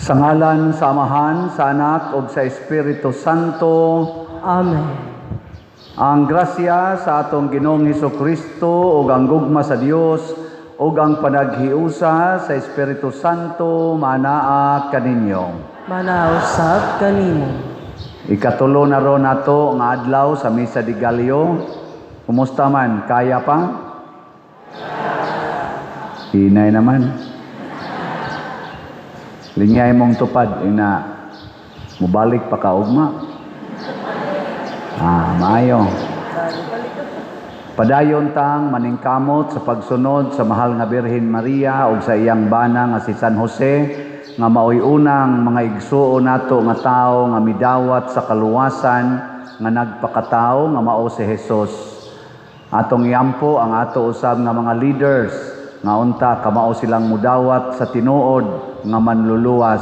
Sa ngalan sa Amahan, sa Anak ug sa Espiritu Santo. Amen. Ang grasya sa atong Ginoong Hesus Kristo ug ang gugma sa Dios ug ang panaghiusa sa Espiritu Santo manaa kaninyo. Manaa usab kanimo. Ikatulo na ron nato nga adlaw sa Misa de Gallo. Kumusta man? Kaya pa? Hinay naman. Lingay mong tupad, ina, mubalik pa ka ugma. Ah, maayo. Padayon tang maningkamot sa pagsunod sa mahal nga Birhen Maria ug sa iyang bana nga si San Jose nga maoy unang mga igsuon nato nga tawo nga midawat sa kaluwasan nga nagpakatawo nga mao si Jesus. Atong iampo ang ato usab nga mga leaders nga unta kamao silang mudawat sa tinuod nga manluluwas,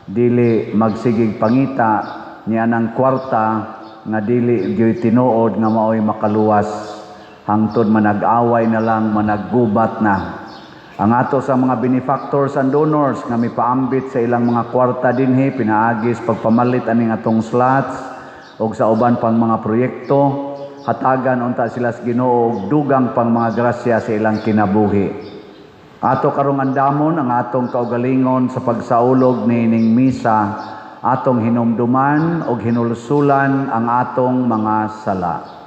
dili magsigig pangita niya ng kwarta nga dili gyoy tinuod nga maoy makaluwas, hangtod manag-away na lang, managgubat na. Ang ato sa mga benefactors and donors nga mipaambit sa ilang mga kwarta dinhi pinaagis pagpamalit aning atong slots og sa uban pang mga proyekto, hatagan unta sila sa Ginoo og dugang pang mga grasya sa ilang kinabuhi. Ato karong andamon ang atong kaugalingon sa pagsaulog niining misa, atong hinumduman og hinulsulan ang atong mga sala.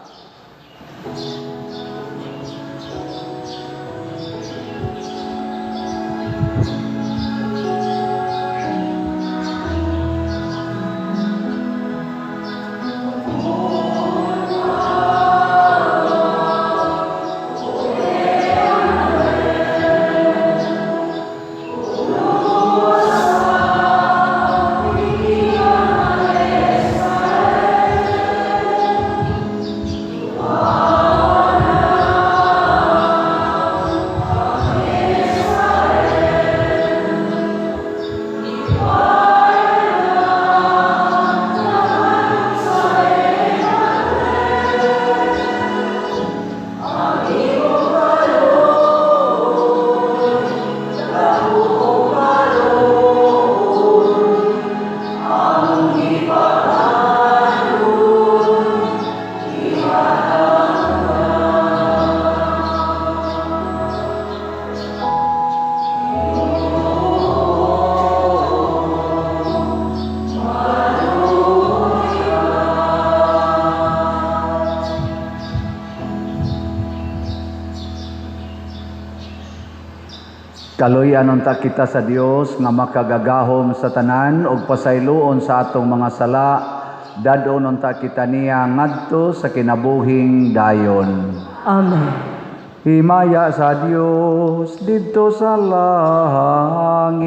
Kaluyan unta kita sa Dios nga makagagahom sa tanan ug pasayloon sa atong mga sala, dad-on unta kita niya ngadto sa kinabuhing dayon. Amen. Himaya sa Dios didto sa langit.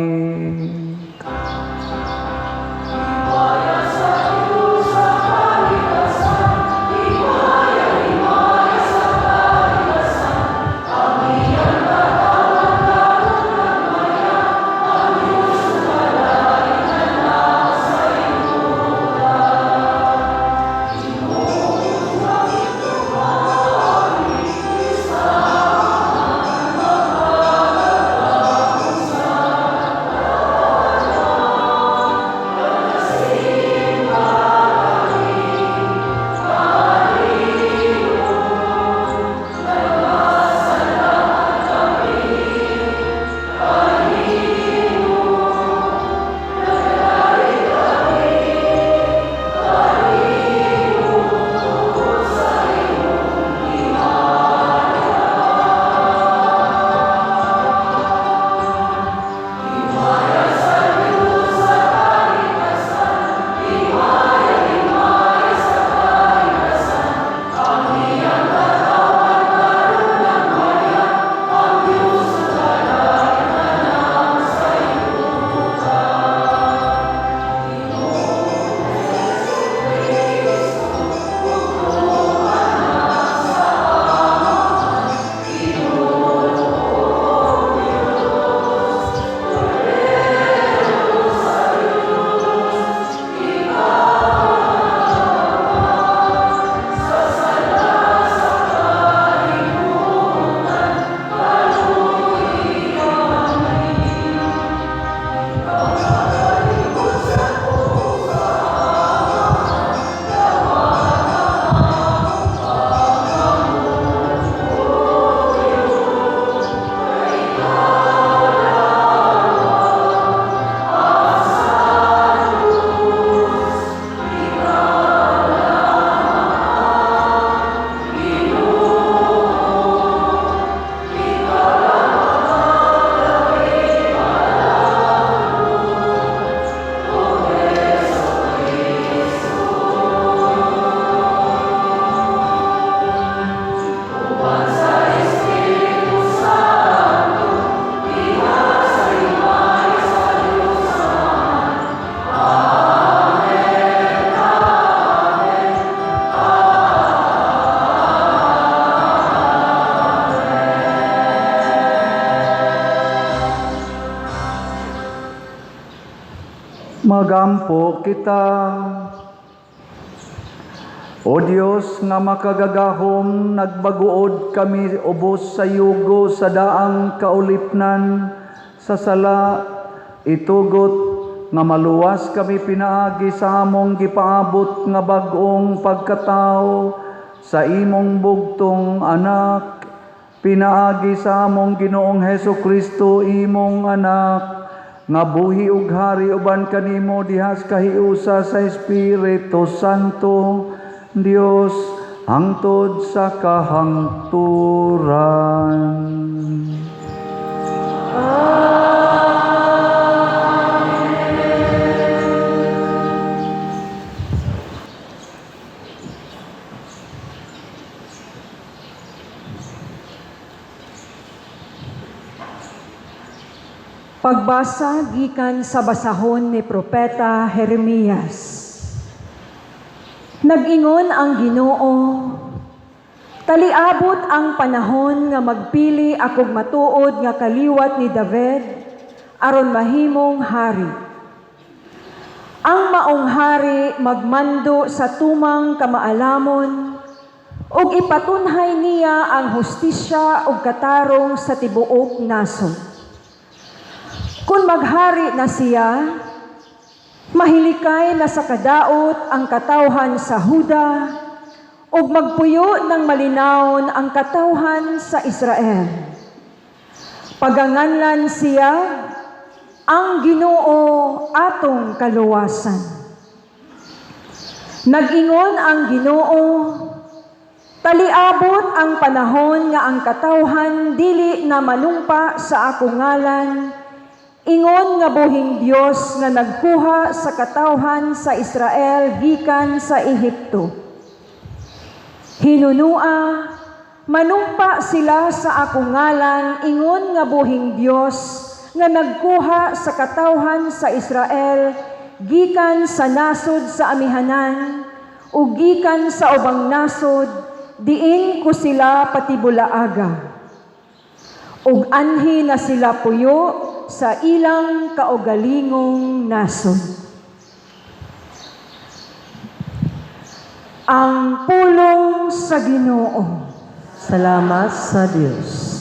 Magampo kita. O Dios nga makagagahom, nagbaguod kami ubos sa yugo sa daang kaulipnan sa sala, itugot nga maluwas kami pinaagi sa among gipaabot nga bag-ong pagkatao sa imong bugtong anak, pinaagi sa among Ginoong Heso Kristo, imong anak, nga buhi ug hari uban kanimo dihas kahiusa sa Espiritu Santo, Dios, hangtod sa kahangturan. Pagbasa gikan sa basahon ni Propeta Jeremias. Nag-ingon ang Ginoo, "Taliabot ang panahon nga magpili akog matuod nga kaliwat ni David aron mahimong hari. Ang maong hari magmando sa tumang kamaalamon ug ipatunhay niya ang hustisya ug katarong sa tibuok nasod. Kung maghari na siya, mahilikay na sa kadaot ang katawhan sa Huda ug magpuyo ng malinawon ang katawhan sa Israel. Paganganlan siya ang Ginoo atong kaluwasan." Nag-ingon ang Ginoo, "Taliabot ang panahon nga ang katawhan dili na manumpa sa akong ngalan, ingon nga buhing Dios nga nagkuha sa katawhan sa Israel gikan sa Ehipto. Hinunua, manumpa sila sa akong ngalan, ingon nga buhing Dios nga nagkuha sa katawhan sa Israel gikan sa nasod sa amihanan ug gikan sa ubang nasod diin ko sila patibulaaga. Ug anhi na sila puyo sa ilang kaugalingong nasod." Ang pulong sa Ginoo. Salamat sa Dios.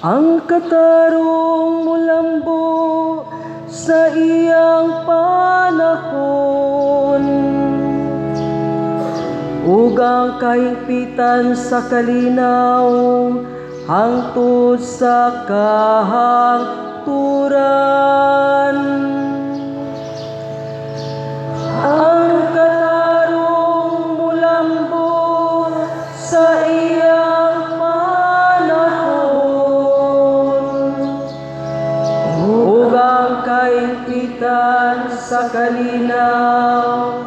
Ang katarong mulambo sa iyang panahon ug ang kahingpitan sa kalinaw hangtod sa kahangturan. Ang katarong mulambo sa iyang panahon ug ang kahingpitan sa kalinaw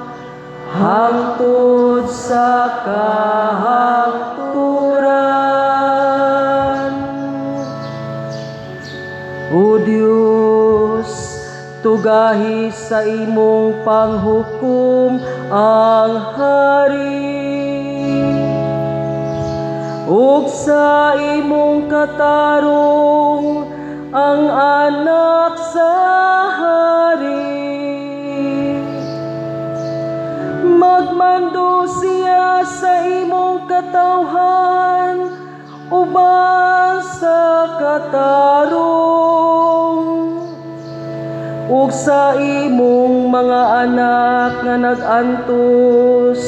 hangtod sa kahangturan. O Dios, tugahi sa imong panghukom ang hari ug sa imong katarong ang anak sa hari. Magmando siya sa imong katawhan uban sa katarong ug sa imong mga anak nga nag-antos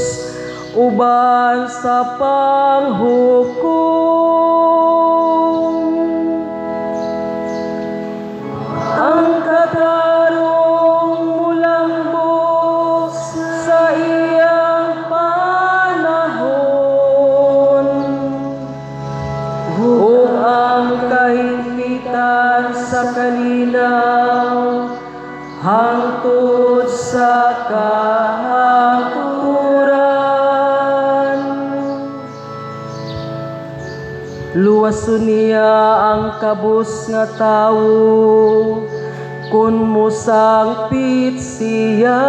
uban sa panghukom. Ang katarong mulambo sa iyang panahon ug ang kahimpitan sa kalinaw hangtod sa kahangturan. Luwason niya ang kabus nga tawo Kun mosangpit siya,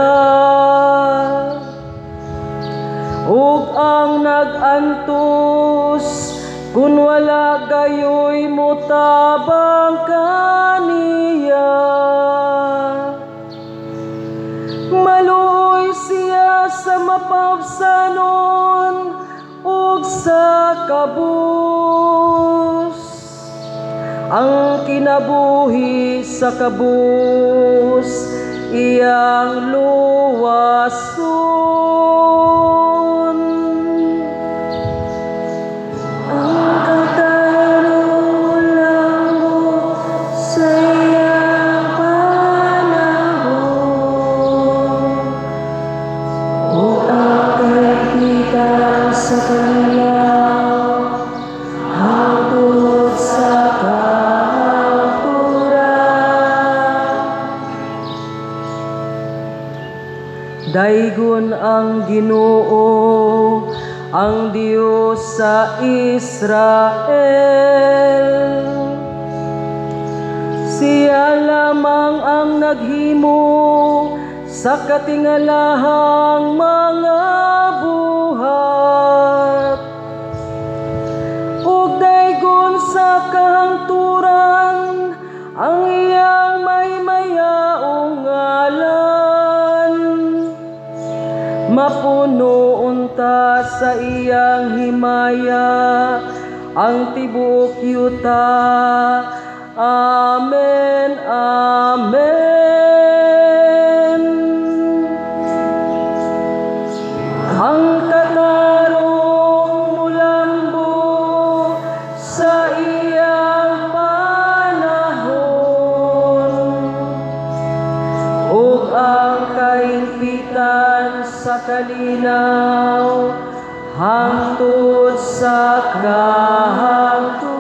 ug ang nag-antos kun wala gayoy motabang kaniya. Maluoy siya sa mapabsanon ug sa kabus. Ang kinabuhi sa kabus iyang luwason. Ang katarong molambo sa iyang panahon, ug ang kahimpitan sa kalinaw hangtod sa kahangturan. Daygon ang Ginoo, ang Dios sa Israel. Siya lamang ang naghimo sa katingalahang mga buhat. Ug daygon sa kahangturan ang iyang mahimayaong ngalan. Mapuno unta sa iyang himaya ang tibuok yuta. Amen, Amen. Ang katarong molambo sa iyang panahon, ug ang kahimpitan sa kalinaw hangtod sa kahangturan.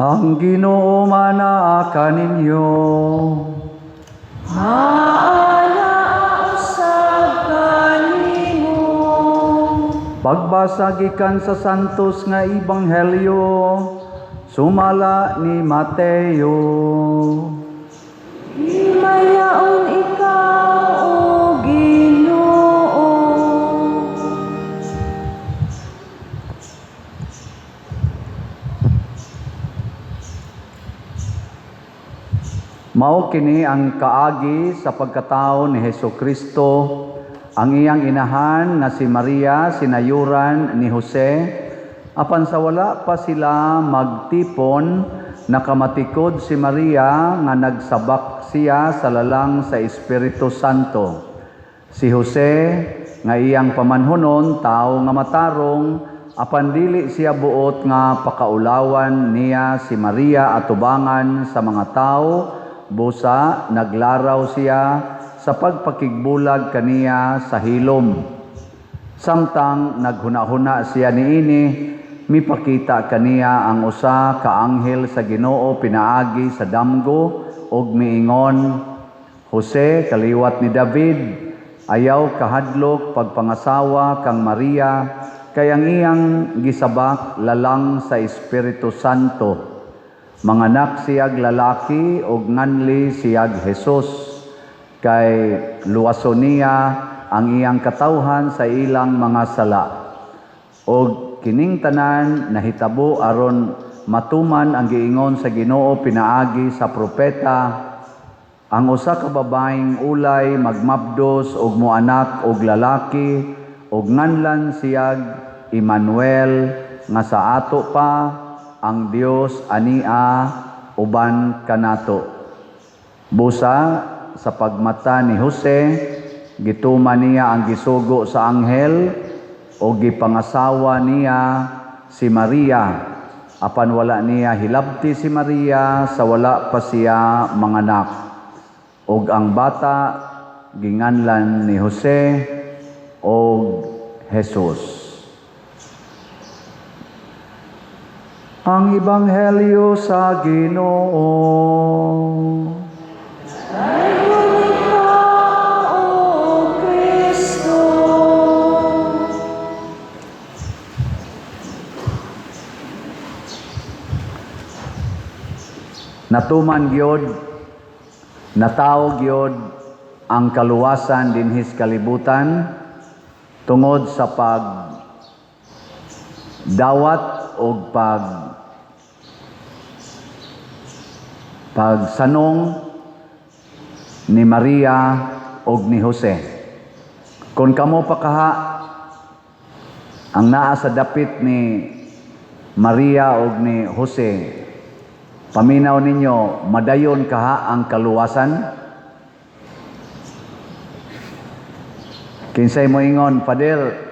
Ang Ginoo manaa kaninyo. Maana usab kanimo. Pagbasa gikan sa Santos nga Ebanghelyo sumala ni Mateo. Himayaon ikaw, O Ginoo. Mao kini ang kaagi sa pagkatao ni Hesus Kristo, ang iyang inahan nga si Maria sinayuran ni Jose, apan sa wala pa sila magtipon, nakamatikod si Maria nga nagsabak siya sa lalang sa Espiritu Santo. Si Jose nga iyang pamanhunon, tao nga matarong, apan dili siya buot nga pakaulawan niya si Maria atubangan sa mga tao, busa naglaraw siya sa pagpakigbulag kaniya sa hilom. Samtang naghuna-huna siya niini, mipakita kaniya ang usa ka anghel sa Ginoo pinaagi sa damgo ug miingon, Jose, kaliwat ni David, ayaw kahadlok pagpangasawa kang Maria, kay ang iyang gisabak lalang sa Espiritu Santo. Manganak siyag lalaki ug nganli siyag Jesus, kay luwason niya ang iyang katawhan sa ilang mga sala. Og kining tanan nahitabo aron matuman ang giingon sa Ginoo pinaagi sa propeta, ang usa ka babaeng ulay magmabdos og moanak og lalaki ug nganlan siyag Emmanuel, nga sa ato pa ang Dios ania uban kanato. Busa sa pagmata ni Jose, gituman niya ang gisugo sa anghel o gipangasawa niya si Maria, apan wala niya hilabti si Maria sa wala pa siya manganak. Og ang bata ginganlan ni Jose og Jesus. Ang Ebanghelyo sa Ginoo. Dayon ikaw, O Kristo. Natuman gyud, natawo gyud ang kaluwasan dinhis kalibutan tungod sa pag dawat og pagsanong ni Maria og ni Jose. Kung kamo pa kaha ang naa sa dapit ni Maria og ni Jose, paminaw ninyo, madayon kaha ang kaluwasan? Kinsay mo ingon, Father,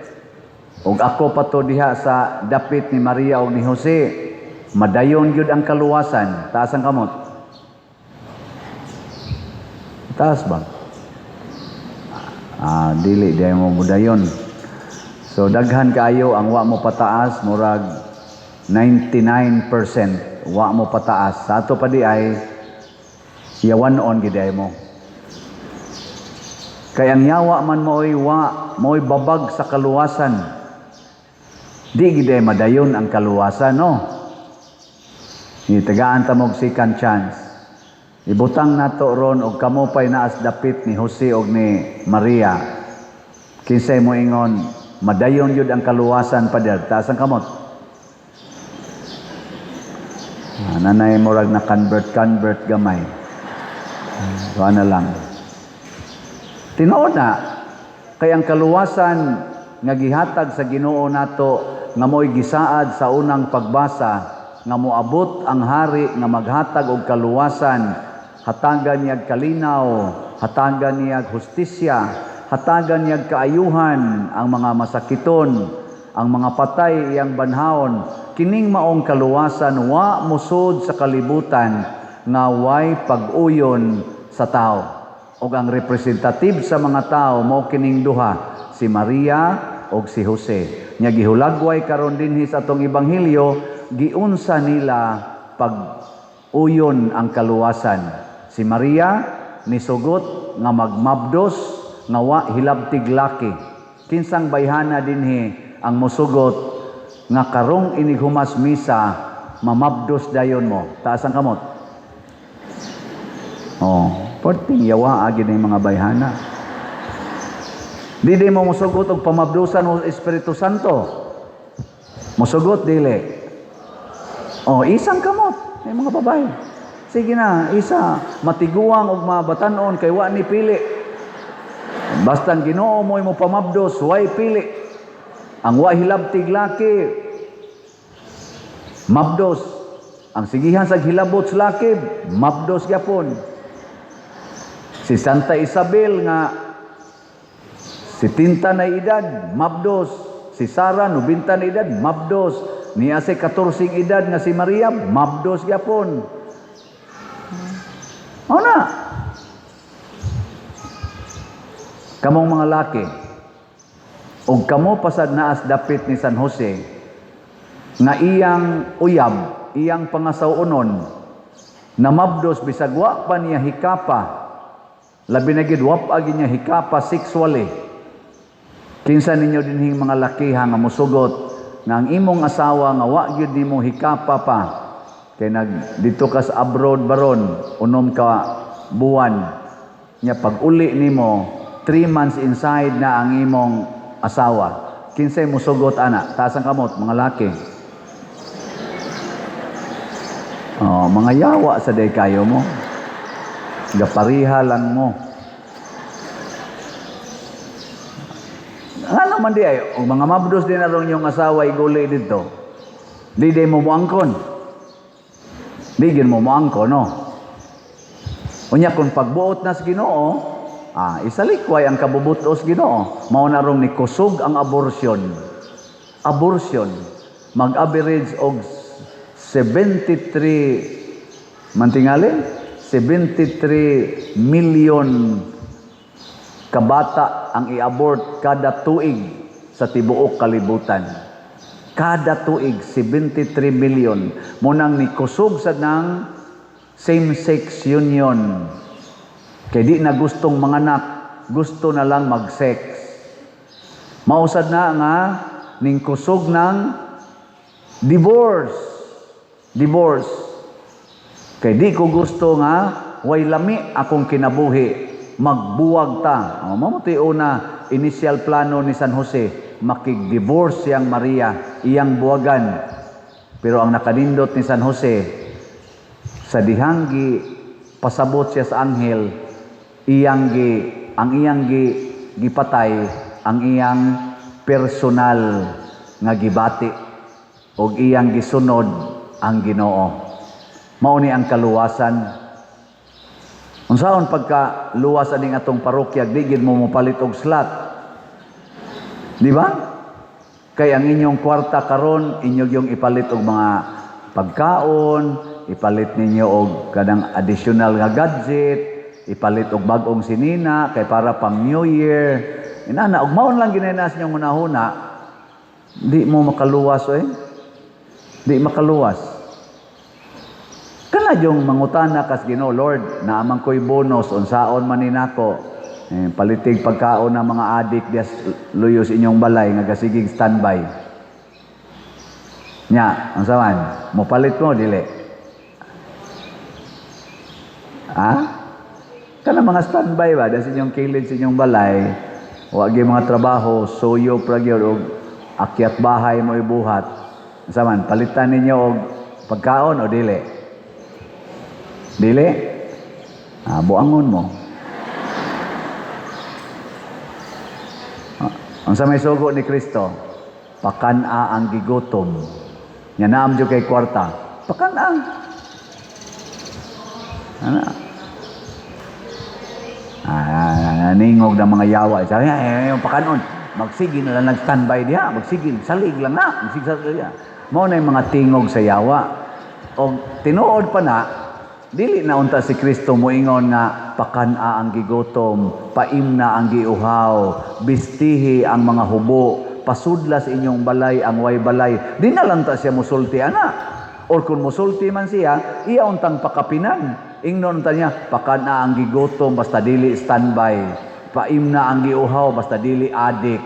og ako pa to diha sa dapit ni Maria og ni Jose, madayon gyud ang kaluwasan. Taas ang kamot. Taas ba? Dili di mo mudayon. So daghan kaayo ang wa mo pataas, murag 99% wa mo pataas. Sa ato pa di ay yawan-on gid ay mo. Kay ang yawa man mo'y wa, mo'y babag sa kaluwasan. Di gid ay madayon ang kaluwasan, no? Tagaan ta mog second chance. Ibutang nato ron og kamo pay naas dapit ni Jose og ni Maria. Kinsay mo ingon, madayon gyud ang kaluwasan, Pader? Taas ang kamot. Nanay murag na convert gamay. Kuha na lang. Tinuod na, kay ang kaluwasan nga gihatag sa Ginoo nato nga mo'y gisaad sa unang pagbasa, nga moabot ang hari nga maghatag og kaluwasan, hatagan niyag kalinaw, hatagan niyag hustisya, hatagan niyag kaayuhan ang mga masakiton, ang mga patay iyang banhaon. Kining maong kaluwasan wa musod sa kalibutan nga way pag-uyon sa tao. Og ang representative sa mga tao mao kining duha, si Maria og si Jose. Nya gihulagway karon dinhi sa atong ebanghelyo, giunsa nila pag-uyon ang kaluwasan. Si Maria nisugot nga magmabdos nga wa hilabtig laki. Kinsang bayhana dinhi ang mosugot nga karong inighumas misa mamabdos dayon mo? Taas ang kamot. Oh, perting yawa agi ni mga bayhana. Dili mo mosugot og pamabdusan o Espiritu Santo. Mosugot dili. Oh, isang kamot ay mga babae. Sige na, isa matiguang og mabatan-on kay wa ni pili. Basta ang Ginoo mo'y mo pamabdos, way pili. Ang wa hilabtig laki mabdos. Ang sigihan sa hilabot sa laki, mabdos gyapon. Si Santa Isabel nga 70 na edad, mabdos. Si Sara, 90 na edad, mabdos. Niya si 14 edad nga si Maria, mabdos gyapon. O na. Kamong mga laki, og kamo pasad naas dapit ni San Jose, nga iyang uyab, iyang pangasaw-onon, namabdos bisag wa pa niya hikapa, labi na gid wa pa gyud niya hikapa sexually. Kinsa ninyo dinhing mga lakiha nga mosugot nga ang imong asawa nga wa gyud nimo hikapa pa, Kay nag dito ka sa abroad baron, 6 ka buwan. Nya pag uli nimo, 3 months inside na ang imong asawa. Kinsay musugot ana? Taas ang kamot, mga laki. Oh, mga yawa sa day kayo mo. Gapariha lang mo. Ano man di ay, og mga mabdos din na yung asawa iguli dito. Di day mo muangkon. Di gin mo muangkon, no? Unya kung pagbuot na sa Ginoo, isalikway ang kabubutos Ginoo. Mao na rong ni kusog ang abortion. Abortion mag-average og 73 mantingali 73 million kabata ang i-abort kada tuig sa tibuok kalibutan. Kada tuig 73 million. Munang ni kusog sa nang same-sex union. Kay di na gustong manganak, gusto na lang mag-sex. Mausad na nga ning kusog ng divorce. Divorce. Kay di ko gusto nga way lami akong kinabuhi, magbuwag ta. O, mao to'y una initial plano ni San Jose, makig-divorce siyang Maria, iyang buwagan. Pero ang nakanindot ni San Jose, sa dihanggi pasabot siya sa anghel, ang iyang gipatay ang iyang personal nga gibati og iyang gisunod ang Ginoo. Mao ni ang kaluwasan. Unsaon pagka luwas aning atong parokya, di gid mo mopalit og slot. Di ba? Kay ang inyong kwarta karon inyo yung ipalit og mga pagkaon, ipalit ninyo og kanang additional nga gadget, ipalit og bag-ong sinina kay para pang New Year. Inana og maon lang ginainas inyong hunahuna, di mo makaluwas oy. Di makaluwas. Kana yung mangutana kas Ginoo, Lord, naamang ko'y bonus, unsaon man ni nako. Palitig pagkaon ng mga adik dias luyos inyong balay nga gasigig standby. Nya, unsa man? Mopalit mo dili? Ha? Kana mga standby ba das inyong kilid sa inyong balay, wa gyud mga trabaho, suyo pra gyud og akyat bahay mo ibuhat. Unsa man, palitan ninyo og pagkaon o dili? Dili? Ah, buangon mo. Unsa may sugo ni Kristo? Pakan-a ang gigutom. Nya naam jud kay kwarta. Pakan-a. Ana. Ningog ng mga yawa. Sabi niya, yung pakanon. Magsige na lang nag-standby diha. Magsige, salig lang na. Magsige, salig diha. Mao na yung mga tingog sa yawa. O tinuod pa na, dili na unta si Kristo moingon nga pakan-a ang gigutom, paimna ang giuhaw, bistihi ang mga hubo, pasudla sa inyong balay ang way balay. Di na lang ta siya musulti ana. Or kung musulti man siya, iya untang pakapinan. Ingnon ta niya, pakan-a ang gigutom basta dili standby, paimna ang giuhaw basta dili adik,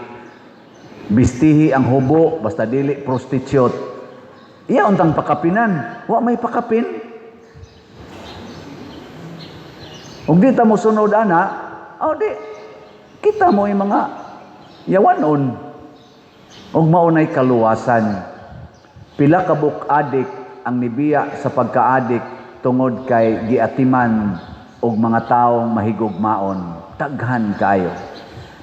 bistihi ang hubo basta dili prostitute. Iya untang pakapinan. Wa may pakapin. Ug di ta mosunod ana, aw di kita mo yung mga yawanon. Ug mao nay kaluwasan. Pila ka buok adik ang nibiya sa pagkaadik tungod kay giatiman og mga taong mahigugmaon. Daghan kaayo.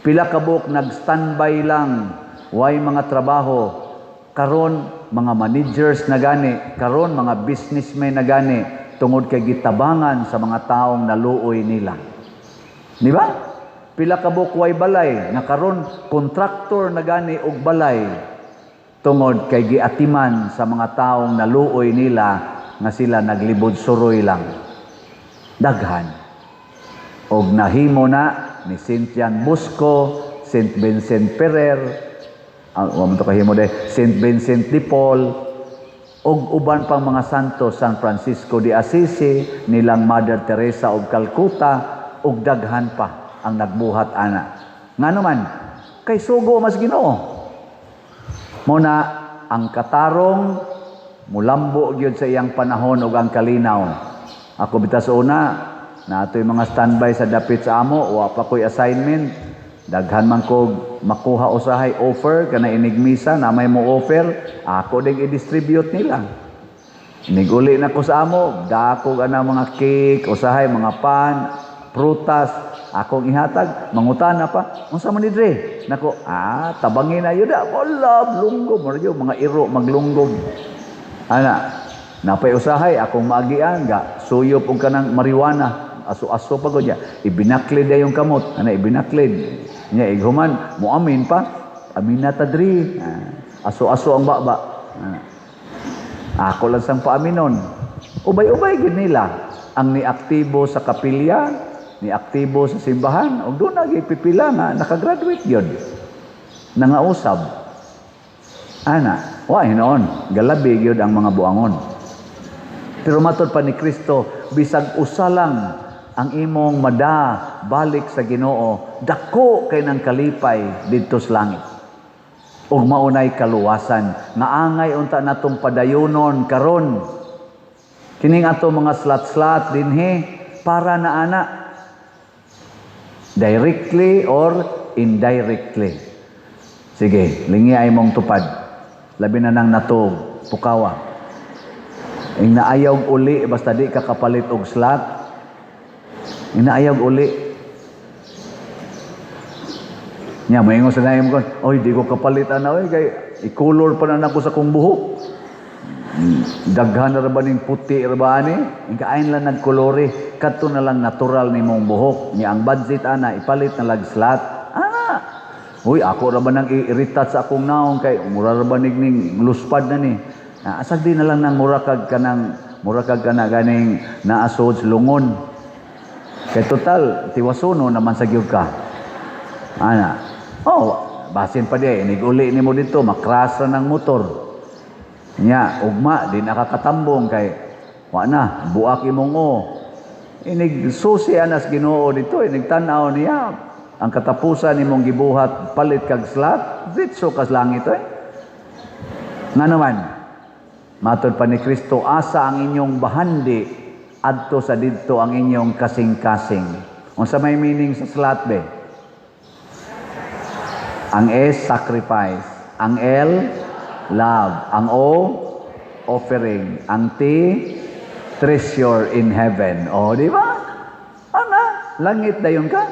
Pila ka buok nag-standby lang, way mga trabaho. Karon mga managers na gani, karon mga businessmen na gani, tungod kay gitabangan sa mga taong naluoy nila. Di ba? Pila ka buok way balay, nga karon kontraktor na gani og balay, tungod kay giatiman sa mga taong naluoy nila nga sila naglibod suroy lang. Daghan. Og nahimo na ni Saint John Bosco, Saint Vincent Ferrer, wa man to kahimo de, Saint Vincent de Paul, og uban pang mga santo, San Francisco de Assisi, nilang Mother Teresa og Calcutta, og daghan pa ang nagbuhat ana. Ngano man, kay sugo mas Ginoo. Muna ang katarong Mulambo gyud sa iyang panahon ug ang kalinaw. Ako bitaw sa una, naatoy mga standby sa dapit sa amo, wa pa ko'y assignment. Daghan man kog makuha usahay offer kana inig misa na may mo offer, ako ding i-distribute nila. Niguli na ko sa amo, dako ana mga cake, usahay mga pan, prutas, akong ihatag, mangutana pa, "Unsa man ni dre?" Nako, "Ah, tabangin na yun da." Wala, lunggom, mura yun, mga iro, maglunggom. Ana, napay usahay, akong maagian, ga, suyop og kanang marijuana, aso-aso pa ko niya, ibinaklid na yung kamot, ana, ibinaklid. Niya, ighuman, muamin pa, "Amin na ta dri," ah, aso-aso ang baba. Ana. Ako lang sang paaminon. Ubay-ubay gid nila ang niaktibo sa kapilya, niaktibo sa simbahan, ug doon nagipipila nga nakagraduate gyud. Nangausab. Ana, wa hinoon, galabi gyud ang mga buangon. Pero matod pa ni Kristo, bisag usa lang ang imong mada balik sa Ginoo, dako kay ng kalipay didto sa langit. Ug maunay kaluwasan nga angay unta natong padayonon karon. Kining ato mga slat-slat dinhi para na ana, directly or indirectly. Sige, lingi ay mong tupad. Labi na nang natog, pukawa. Ing naayaw uli basta di ka kapalit og slot. Ing naayaw uli. Nya moingon sa naim ko, "Oy, di ko kapalit ana oy, kay i-color pa na nako sa kong buhok. Daghan na ra ba ning puti ra ba ani?" Ing lang nagkolore, kadto na lang natural nimong buhok. Nya ang budget ana ipalit na lag slot. Ana. "Uy, ako ra ba nang i-retouch sa akong naong kay mura ra ba ning luspad na ni?" Ah, asag di na lang nang mura kag kanang mura kag kana ganing naasod lungon. Kay total tiwasuno naman sa gyud ka. Ana. Oh, basin pa di inig-uli nimo dito, makras ra ng motor. Nya, ugma di nakakatambong kay wa na, buak imong o. Inig susi anas Ginoo dito, inig tan-aw niya ang katapusan nimong gibuhat, palit kag slot, ditso kas langit eh. Nga naman, matod pa ni Kristo, asa ang inyong bahandi, adto sa didto ang inyong kasing-kasing. Unsa may meaning sa slot be? Ang S, sacrifice. Ang L, love. Ang O, offering. Ang T, treasure in heaven. O, di ba? Ana, langit dayon ka.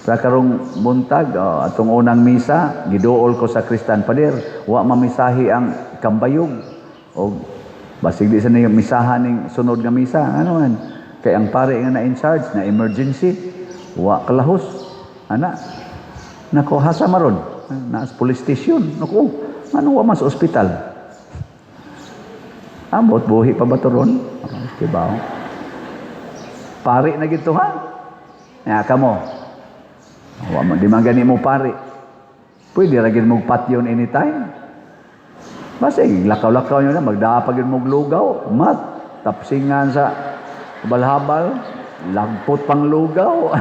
Sa karong buntag, oh, atong unang misa, giduol ko sa Kristan, "Pader, wa mamisahi ang kambayog." O basig di sa niyo misahan ning sunod nga misa. Ano man? Kay ang pare nga na in charge na emergency, wa kalahos. Ana. Nako, hasa maron? Naas police station. Nako, ano wa man sa ospital? Ambot buhi pa ba to ron? Diba? Pari na gito ha? Ya kamo. Wa man di man gani mo pari. Pwede ra gid mo patyon anytime. Basta lakaw-lakaw nyo na, magdapag yun mong lugaw, mat, tapsingan sa balhabal, lagpot pang lugaw.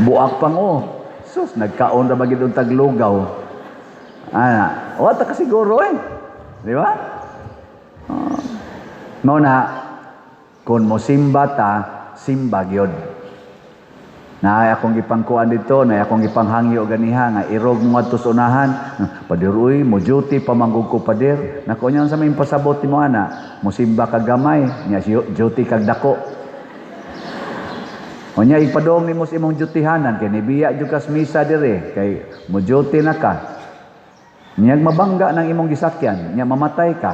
Buak pang oh. Sus, nagkaon ra ba gid untag lugaw. Ana, wa ta kasiguro eh. Di ba? Oh. Mao na, kung mo simba ta, simba gyud. Naay akong gipangkuan dito, naay akong gipanghangyo ganiha nga irog mo ngadto sa unahan. "Pader uy, mo duty pa man gud ko, pader." Nako, nya sa may pasabot nimo ana, mosimba kag gamay, nya duty kag dako. Unya ipadong nimo sa imong dutyhanan kay nibiya jud kas misa dire kay mo duty na ka. Niyag mabangga ng imong gisakyan, nya mamatay ka.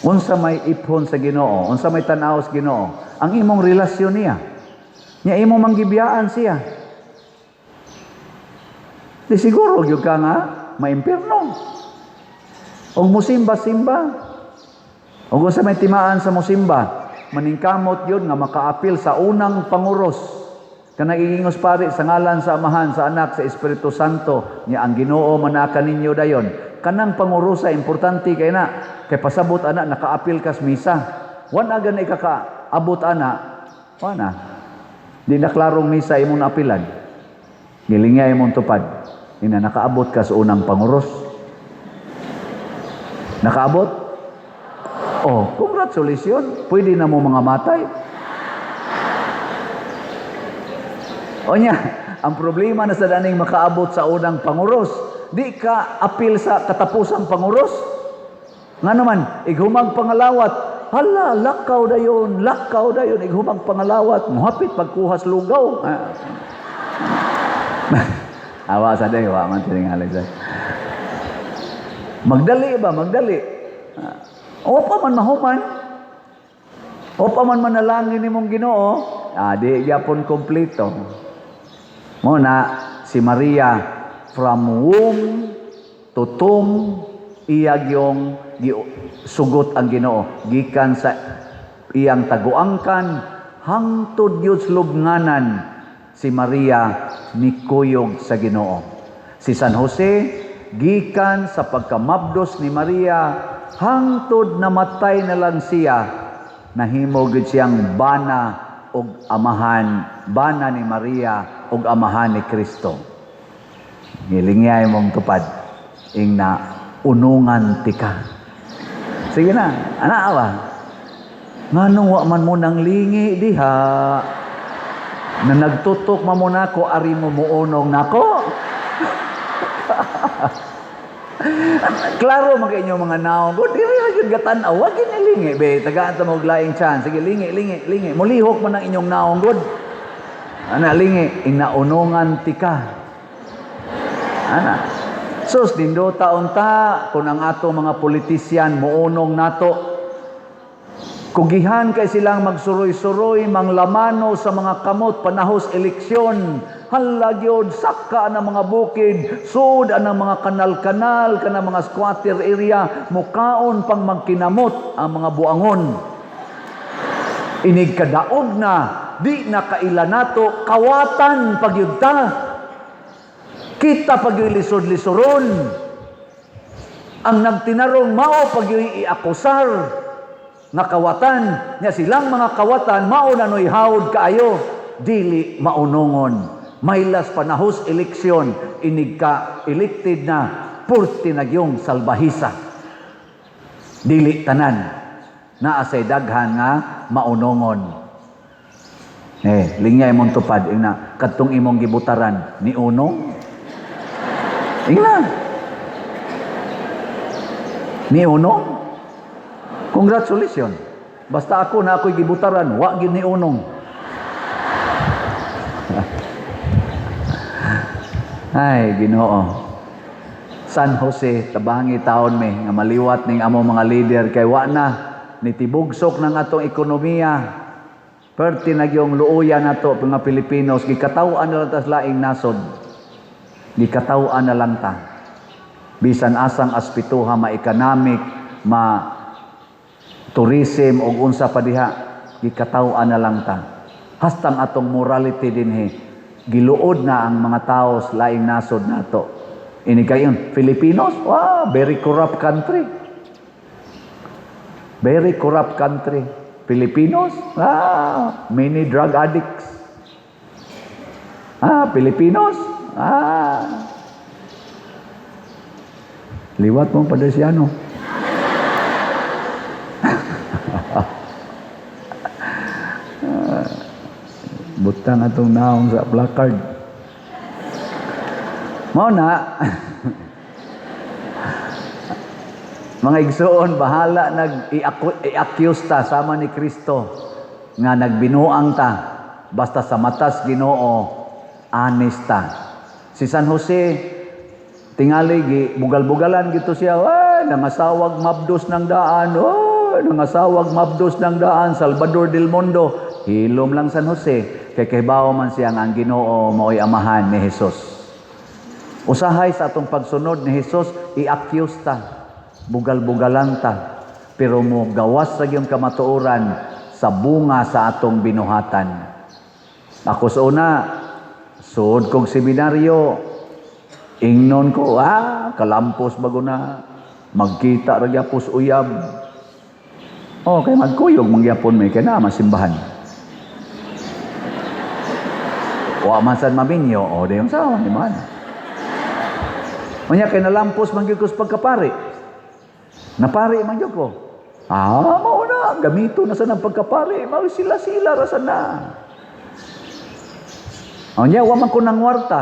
Unsa may iphon sa Ginoo, unsa may tan-aw sa Ginoo, ang imong relasyon niya. Nya imo manggibiyaan siya. Di siguro gyud ka nga maimpierno. Og musimba-simba. Og unsa may timaan sa musimba, maningkamot yun nga makaapil sa unang panguros. Kanang igingos pari sa ngalan sa Amahan, sa Anak, sa Espiritu Santo, nya ang Ginoo manaka ninyo dayon. Kanang pangurosa importante kay na kay pasabot ana nakaapil kas misa. Wan aga na ikakaabot ana, wa na. Di na klarong misa imong naapilan. Gilingya imong tupad. Ina nakaabot ka sa unang panguros. Nakaabot? Oh, congratulations. Pwede na mo mga matay. O niya, ang problema na sa daning makaabot sa unang panguros, di ka apil sa katapusang panguros. Nga naman, ighumag pangalawat, hala, lakaw dayon, ighumag pangalawat, muhapit pagkuhas lugaw. Ah. Awa sa day, wa man tingali sa. Magdali ba, magdali. Ah, o pa man mahuman. O pa man manalangin nimong Ginoo, ah, di gyapon kompleto. Mo na si Maria from womb to tomb iya gyong sugot ang Ginoo gikan sa iyang taguangkan hangtod gyud sa lubnganan si Maria nikuyog sa Ginoo. Si San Jose gikan sa pagkamabdos ni Maria hangtod namatay na lang siya, nahimo gyud siyang bana og amahan, bana ni Maria og amahan ni Kristo. Ngilingay mong tupad ing na unungan tika. Sige na, ana ba? Nganong wa man mo nang lingi diha? Na nagtutok man mo nako, ari mo muunong nako. Klaro man kay inyong mga naong. Go, diri ra gyud gatan-aw, wa gyud ni lingi be. Tagaan ta mo og laing chance. Sige, lingi, lingi, lingi. Mulihok man ang inyong naong god. Ana lingi, inaunungan tika. Ana. Sus, nindota unta kung ang ato mga politisyan muunong nato. Kugihan kay silang magsuroy-suroy, manglamano sa mga kamot panahos eleksyon. Hala gyud, saka ang mga bukid, sud ang mga kanal-kanal, kana mga squatter area, mukaon pang magkinamot ang mga buangon. Inig kadaog na, di na kaila nato, kawatan pagyud ta. Kita pagyud lisod-lisoron. Ang nagtinarong mao pagyud iakusar nga kawatan nya silang mga kawatan mao na noy hawd kaayo, dili maunongon. Maylas panahos eleksyon, inig ka elected na, purti na gyung salbahisa. Dili tanan naa say daghan nga maunongon. Lingay imong tupad ingna kadtong imong gibutaran ni unong. Ingna. Ni unong. Congratulations. Basta ako na ako'y gibutaran, wa gyud ni unong. Ay, Ginoo. San Jose, tabangi taon mi nga maliwat ning among mga leader kay wa na nitibugsok ng atong ekonomiya. Perti na gyung luoya nato mga Pilipinos, gikataw-an na lang tas laing nasod. Gikataw-an na lang ta. Bisan asang aspituha ma-economic, ma tourism og unsa pa diha, gikataw-an na lang ta. Hastang atong morality dinhi, giluod na ang mga tao sa laing nasod nato. Ini kayon, Filipinos, wow, very corrupt country. Very corrupt country. Filipinos, many drug addicts. Filipinos, Liwat mong Padersiano. Butang atong naong sa placard. Mao na, mga igsoon, bahala nag-i-accuse ta sama ni Kristo nga nagbinuang ta basta sa matas Ginoo honest ta. Si San Jose tingali gi bugal-bugalan gito siya, ay nangasawag mabdos ng daan, oh nangasawag mabdos ng daan, Salvador del Mundo. Hilom lang San Jose kay kahibaw man siya nga ang Ginoo maoy amahan ni Jesus. Usahay sa atong pagsunod ni Jesus, i-accuse ta, bugal-bugalan ta, pero mo gawas sa iyong kamatuoran sa bunga sa atong binuhatan. Ako sa una, suod kog seminaryo, ingnon ko, kalampos bago na, magkita ra gyapos uyab. Oh, kay magkuyog mangyapon may kay naa masimbahan. Wa man sad maminyo, oh, dayon sa di man. Unya kay nalampos man gyud ko sa pagkapari. Napari man jud ko. Ah, mao na, gamito na sa nang pagkapari, mao sila-sila ra sa na. Unya, wa man ko nangwarta.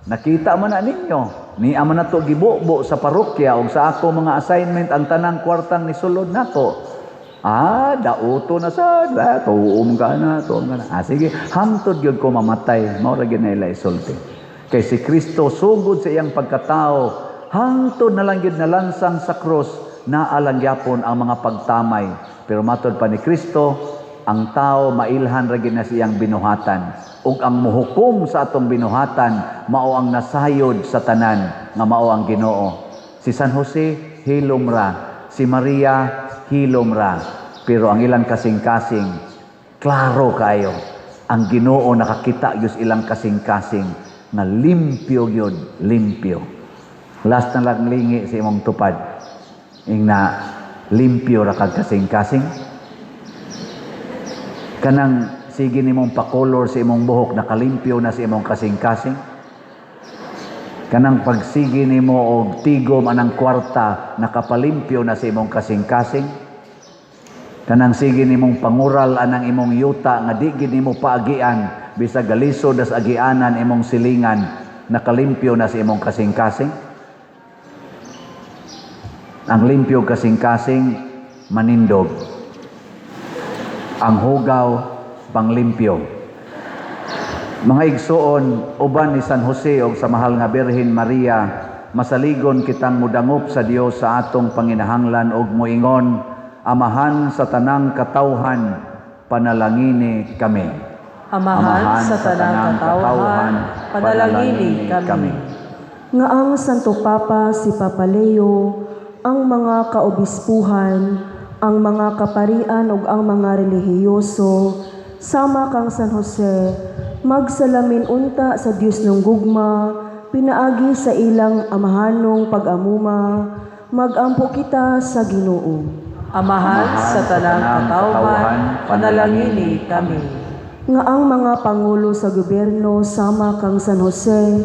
Nakita man na ninyo. Ni man na to gibubo sa parokya o sa ako mga assignment ang tanang kwartang nisulod nako. Ah, dauto na sad. Ah, tuom ka na, tuom ka na. Ah, sige, hangtod gyud ko mamatay. Mao ra gyud na ila isulti. Kay si Kristo sugod sa iyang pagkatao, hangtod na lang gyud nalansang sa krus, naa lang gyapon ang mga pagtamay. Pero matod pa ni Kristo, ang tao mailhan ra gyud na sa iyang binuhatan. Ug ang muhukom sa atong binuhatan, mao ang nasayod sa tanan, nga mao ang Ginoo. Si San Jose, hilom ra. Si Maria, hilom ra. Pero ang ilang kasing-kasing, klaro kayo. Ang Ginoo nakakita gyud ilang kasing-kasing nga limpyo gyud, limpyo. Last na lang, lingi sa imong tupad. Ingna, limpyo ra kag kasing-kasing. Kanang sige nimong pakolor sa imong buhok, nakalimpyo na sa imong kasing-kasing. Kanang pagsige nimo og tigom anang kwarta, nakapalimpyo na sa imong kasing-kasing. Kanang sige nimong pangural anang imong yuta nga di gid nimo paagian, bisag galisod as agianan imong silingan, nakalimpyo na sa imong kasing-kasing. Ang limpyo kasing-kasing manindog. Ang hugaw panglimpyo. Mga igsoon, uban ni San Jose og sa mahal nga Birhen Maria, masaligon kitang mudangop sa Dios sa atong panginahanglan og moingon: Amahan sa tanang katawhan, panalangini kami. Amahan sa tanang katawhan, panalangini kami. Nga ang Santo Papa si Papa Leo, ang mga kaobispuhan, ang mga kaparian ug ang mga relihiyoso, sama kang San Jose, magsalamin unta sa Dios ng gugma, pinaagi sa ilang amahanong pag-amuma, magampo kita sa Ginoo. Amahan sa tanang katawhan, panalangini kami. Nga ang mga pangulo sa gobyerno sama kang San Jose,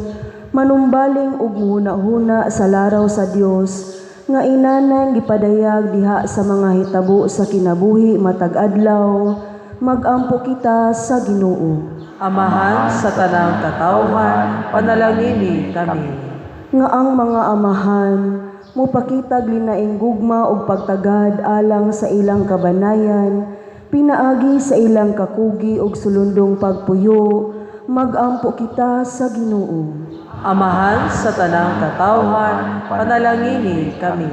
manumbaling ug muhuna-huna sa laraw sa Dios nga inanang gipadayag diha sa mga hitabo sa kinabuhi matag adlaw, magampo kita sa Ginoo. Amahan sa tanang katawhan, panalangini kami. Nga ang mga amahan mopakitag linaing gugma ug pagtagad alang sa ilang kabanayan pinaagi sa ilang kakugi ug sulundong pagpuyo, magampo kita sa Ginoo. Amahan sa tanang katawhan, panalangini kami.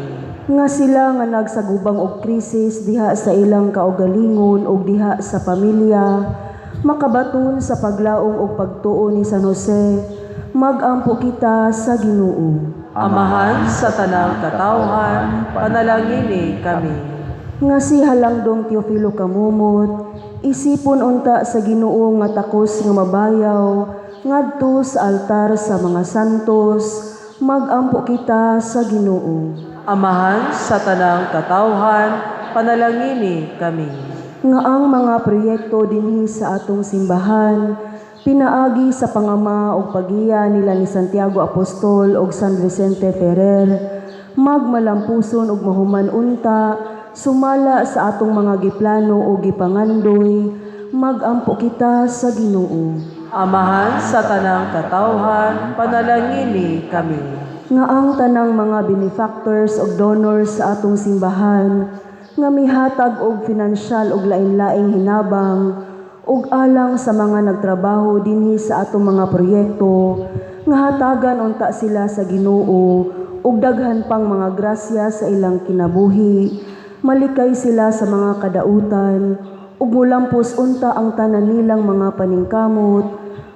Nga sila nga nagsagubang og krisis diha sa ilang kaugalingon ug diha sa pamilya makabaton sa paglaom ug pagtuo ni San Jose, magampo kita sa Ginoo. Amahan sa tanang katawhan, panalangini kami. Nga si Halangdong Teofilo Camomot isipon unta sa Ginoo nga takos nga mabayaw ngadto sa altar sa mga santos, magampo kita sa Ginoo. Amahan sa tanang katawhan, panalangini kami. Nga ang mga proyekto dinhi sa atong simbahan pinaagi sa pangama ug paggiya nila ni Santiago Apostol ug San Vicente Ferrer magmalampuson ug mahuman unta sumala sa atong mga giplano ug gipangandoy, magampo kita sa Ginoo. Amahan sa tanang katawhan, panalangini kami. Nga ang tanang mga benefactors ug donors sa atong simbahan nga mihatag og finansyal ug lain-laing hinabang ug alang sa mga nagtrabaho dinhi sa atong mga proyekto, nga hatagan unta sila sa Ginoo ug daghan pang mga grasya sa ilang kinabuhi, malikay sila sa mga kadautan ug mulampos unta ang tanan nilang mga paningkamot,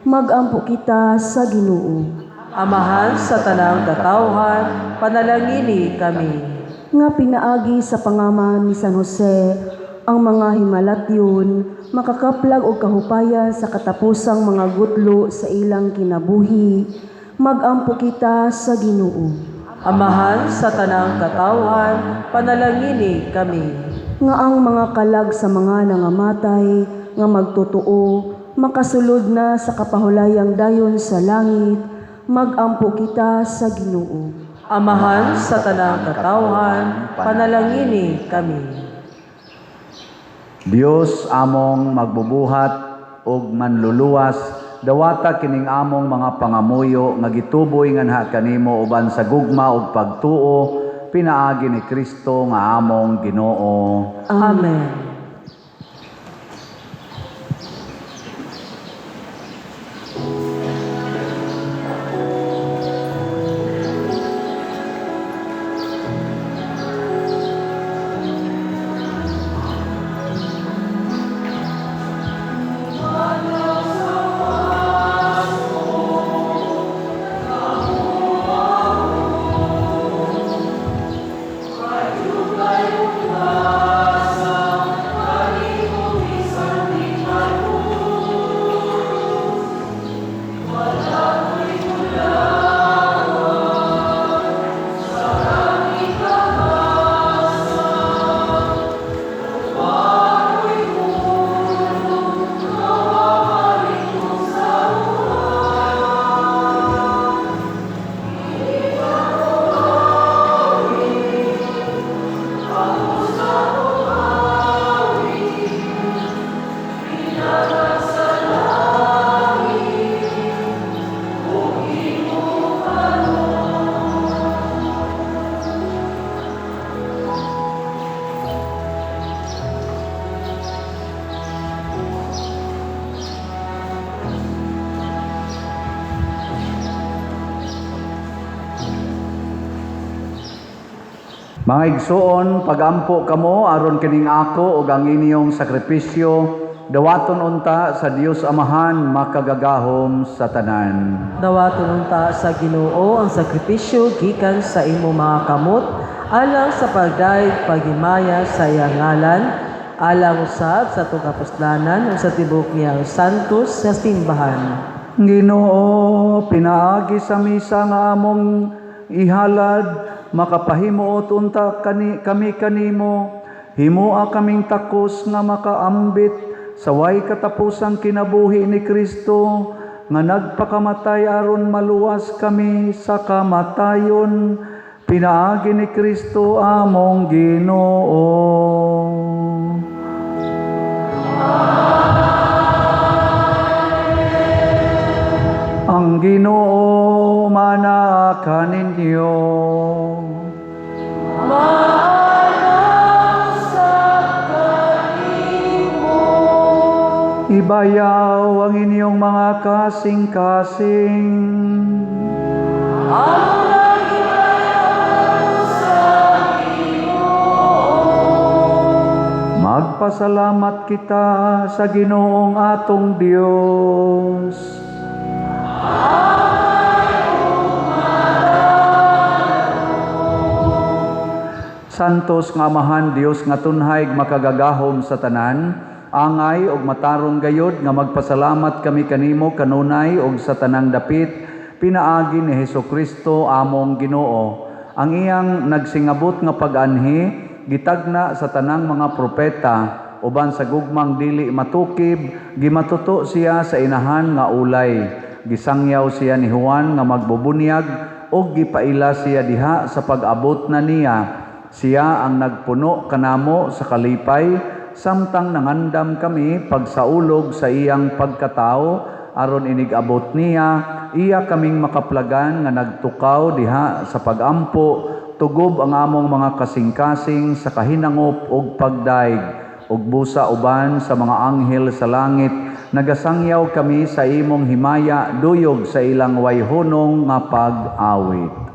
magampo kita sa Ginoo. Amahan sa tanang katawhan, panalangini kami. Nga pinaagi sa pangama ni San Jose ang mga himalatyon makakaplag og kahupayan sa katapusang mga gutlo sa ilang kinabuhi, magampo kita sa Ginoo. Amahan sa tanang katawhan, panalangini kami. Nga ang mga kalag sa mga nangamatay nga magtotoo makasulod na sa kapahulayang dayon sa langit, magampo kita sa Ginoo. Amahan sa tanang katawhan, panalangini kami. Dios among magbubuhat ug manluluwas, dawata kining among mga pangamuyo nga gituboy nganha kanimo uban sa gugma ug pagtuo pinaagi ni Kristo nga among Ginoo. Amen. Mga igsuon, pagampo kamo aron kining ako ug ang inyong sakripisyo dawaton unta sa Dios Amahan makagagahom sa tanan. Dawaton unta sa Ginoo ang sakripisyo gikan sa imo mga kamot alang sa pagdayeg paghimaya sa iyang ngalan, alang usab sa atong kapuslanan ug sa tibuok niyang santos sa simbahan. Ginoo, pinaagi sa misa nga among ihalad, makapahimuot unta kani, kami kanimo, himoa kaming takos nga makaambit sa way katapusang kinabuhi ni Kristo, nga nagpakamatay aron maluwas kami sa kamatayon, pinaagi ni Kristo among Ginoo. Ang Ginoo mana kaninyo. Ibayaw ang inyong mga kasing-kasing. Magpasalamat kita sa Ginoong atong Dios. Santos nga Amahan Dios nga tunhay makagagahom sa tanan, angay og matarong gayod nga magpasalamat kami kanimo kanunay og sa tanang dapit pinaagi ni Hesukristo among Ginoo. Ang iyang nagsingabot nga pag-anhi gitagna sa tanang mga propeta uban sa gugmang dili matukib gimatuto siya sa inahan nga ulay. Gisangyaw siya ni Juan nga magbubunyag ug gipaila siya diha sa pag-abot na niya. Siya ang nagpuno kanamo sa kalipay samtang nangandam kami pagsaulog sa iyang pagkatao aron inig-abot niya iya kaming makaplagan nga nagtukaw diha sa pagampo tugob ang among mga kasing-kasing sa kahinangop ug pagdaig ug busa uban sa mga anghel sa langit nagasangyaw kami sa imong himaya duyog sa ilang wayhunong nga pag-awit.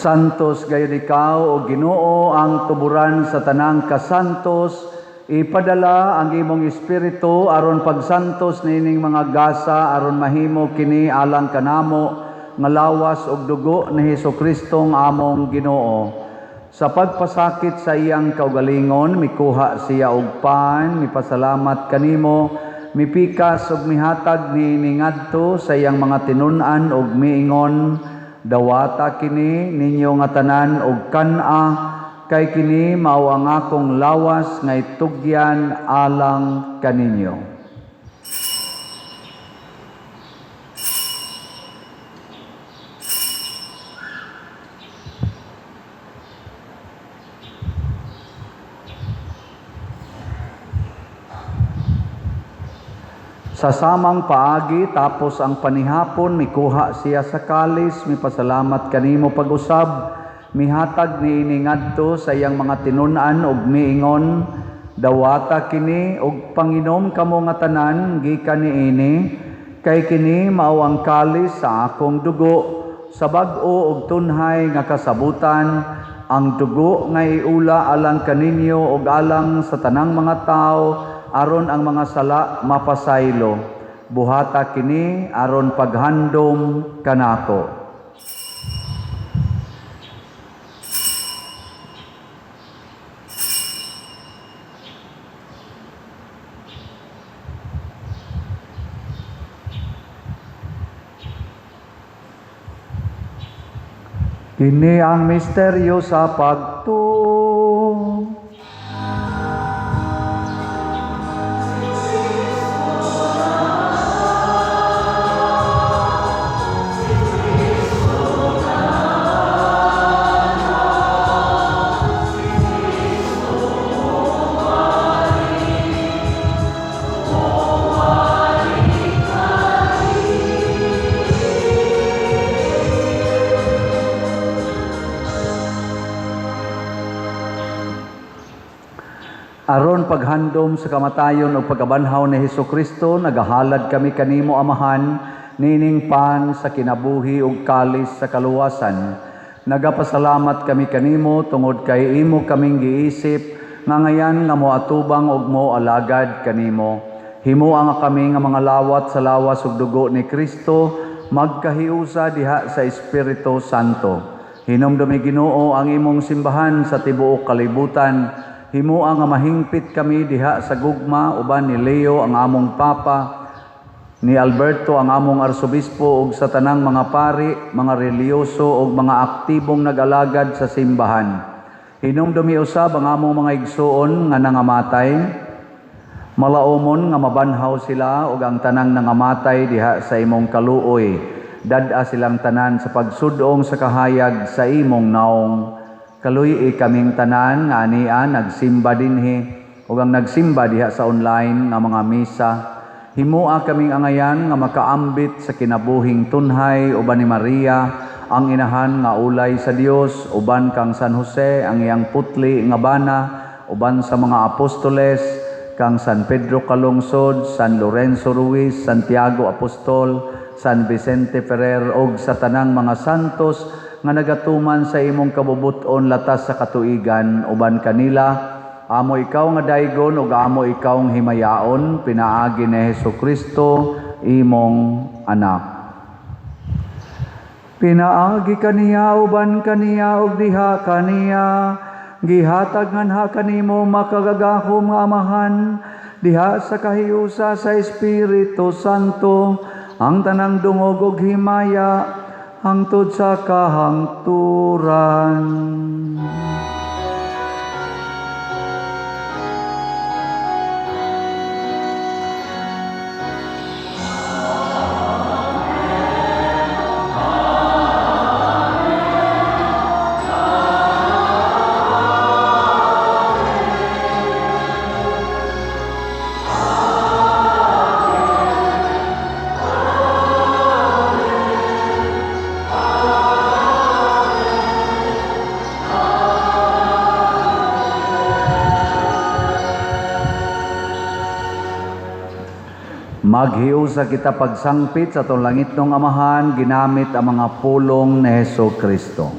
Santos gayud ikaw, o Ginoo, ang tuburan sa tanang kasantos. Ipadala ang imong espiritu aron pagsantos niining mga gasa aron mahimo kini alang kanamo nga lawas ug dugo ni Hesukristo nga among Ginoo. Sa pagpasakit sa iyang kaugalingon, mikuha siya og pan, mipasalamat kanimo, mipikas ug mihatag niini ngadto sa iyang mga tinun-an ug miingon, "Dawata kini ninyo nga tanan ug kan-a, kay kini mao ang akong lawas nga itugyan alang kaninyo." Sa samang paagi, tapos ang panihapon, mikuha siya sa kalis, mipasalamat kanimo pag-usab, mihatag niini ngadto sa iyang mga tinun-an ug miingon, "Dawata kini ug panginom kamo nga tanan gikan niini, kay kini mao ang kalis sa akong dugo, sa bag-o ug tunhay nga kasabutan, ang dugo nga iula alang kaninyo ug alang sa tanang mga tawo aron ang mga sala mapasaylo. Buhata kini aron paghandom kanako." Kini ang misteryo sa pagtuo. Aron paghandom sa kamatayon o pagkabanhaw ni Hesukristo, nagahalad kami kanimo, Amahan, nining pan sa kinabuhi ug kalis sa kaluwasan. Nagapasalamat kami kanimo tungod kay imo kaming giisip nga ngayan nga moatubang ug moalagad kanimo. Himoa nga kami nga mga lawat sa lawas ug dugo ni Kristo magkahiusa diha sa Espiritu Santo. Hinumdumi, Ginoo, ang imong simbahan sa tibuok kalibutan. Himoa nga mahingpit kami diha sa gugma uban ni Leo ang among Papa, ni Alberto ang among arsobispo ug sa tanang mga pari, mga relihiyoso ug mga aktibong nag-alagad sa simbahan. Hinumdumi usab ang among mga igsuon nga nangamatay, malaumon nga mabanhaw sila ug ang tanang nangamatay diha sa imong kaluoy. Dad-a silang tanan sa pagsudong sa kahayag sa imong naong. Kaluy-i kaming tanan nga ania nagsimba dinhi ug ang nagsimba diha sa online nga mga misa. Himoa kaming angayan nga makaambit sa kinabuhing tunhay uban ni Maria ang inahan nga ulay sa Dios, uban kang San Jose ang iyang putli nga bana, uban sa mga apostoles kang San Pedro Calungsod, San Lorenzo Ruiz, Santiago Apostol, San Vicente Ferrer ug sa tanang mga santos nga nagatuman sa imong kabubut-on latas sa katuigan. Uban kanila amo ikaw nga daygon ug amo ikaw nga himayaon pinaagi ni Hesukristo imong anak. Pinaagi kaniya, uban kaniya ug diha kaniya, gihatag nganha kanimo makagagahom nga Amahan diha sa kahiusa sa Espiritu Santo ang tanang dungog ug himaya hangtod sa kahangturan. Maghiusa kita pagsangpit sa atong langitnong Amahan ginamit ang mga pulong ni Hesu Kristo.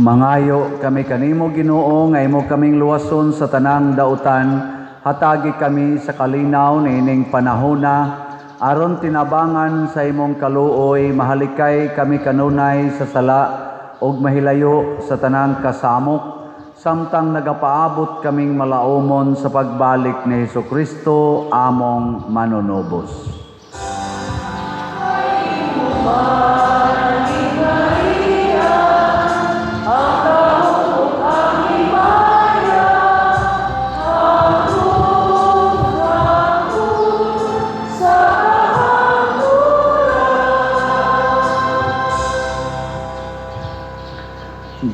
Mangayo kami kanimo, Ginoo, nga imo kaming luwason sa tanang dautan, hatagi kami sa kalinaw niining panahona aron tinabangan sa imong kaluoy mahalikay kami kanunay sa sala ug mahilayo sa tanang kasamok samtang nagapaabot kaming malaumon sa pagbalik ni Hesukristo among manunubos.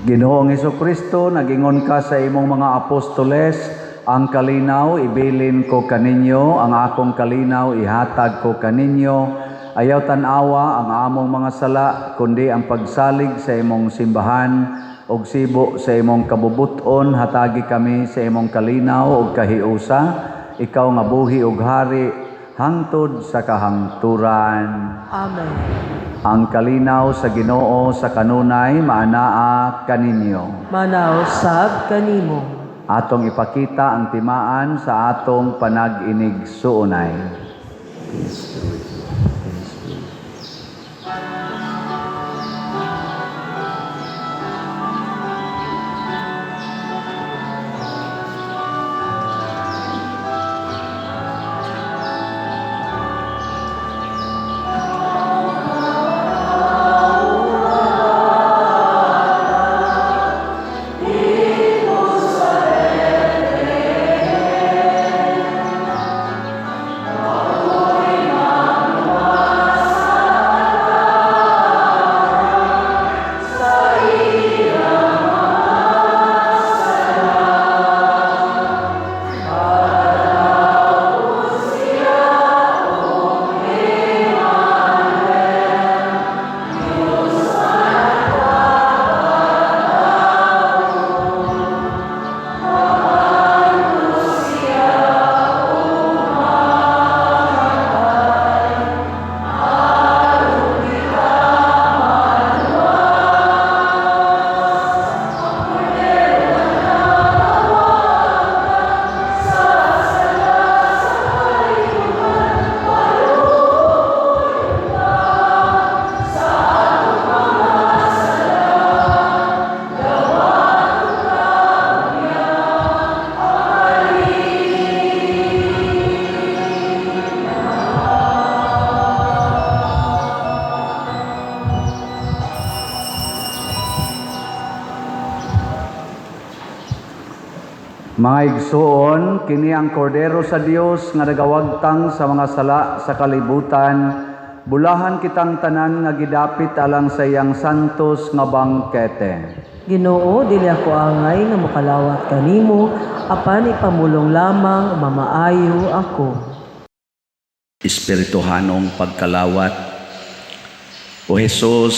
Ginoong Hesukristo, nagingon ka sa imong mga apostoles, "Ang kalinaw ibilin ko kaninyo, ang akong kalinaw ihatag ko kaninyo. Ayaw tan-awa ang among mga sala, kundi ang pagsalig sa imong simbahan ug sibo sa imong kabubuton, hatagi kami sa imong kalinaw ug kahiusa, ikaw nga buhi ug hari hangtod sa kahangturan." Amen. Ang kalinaw sa Ginoo sa kanunay maanaa kaninyo. Manaw sab kanimo. Atong ipakita ang timaan sa atong panag-inig-suunay. Mga igsuon, kini ang kordero sa Dios nga nagawagtang sa mga sala sa kalibutan. Bulahan kitang tanan nga gidapit alang sa iyang santos nga bangkete. Ginoo, dili ako angay nga mokalawat kanimo, apan ipamulong lamang mamaayo ako. Espirituhanong pagkalawat. O Hesus,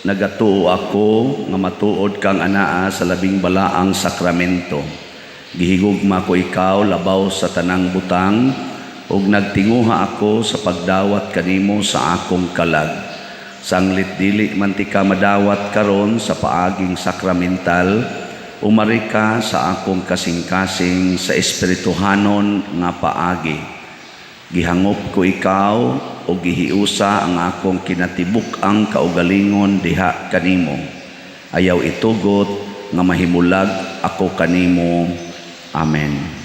nagatuo ako nga matuod kang anaa sa labing balaang sakramento. Gihigugma ko ikaw labaw sa tanang butang ug nagtinguha ako sa pagdawat kanimo sa akong kalag. Sanglit dili man tika madawat karon sa paaging sakramental, umari ka sa akong kasing-kasing sa espirituhanon nga paagi. Gihangop ko ikaw o gihiusa ang akong kinatibuk-ang kaugalingon diha kanimo. Ayaw itugot nga mahimulag ako kanimo. Amen.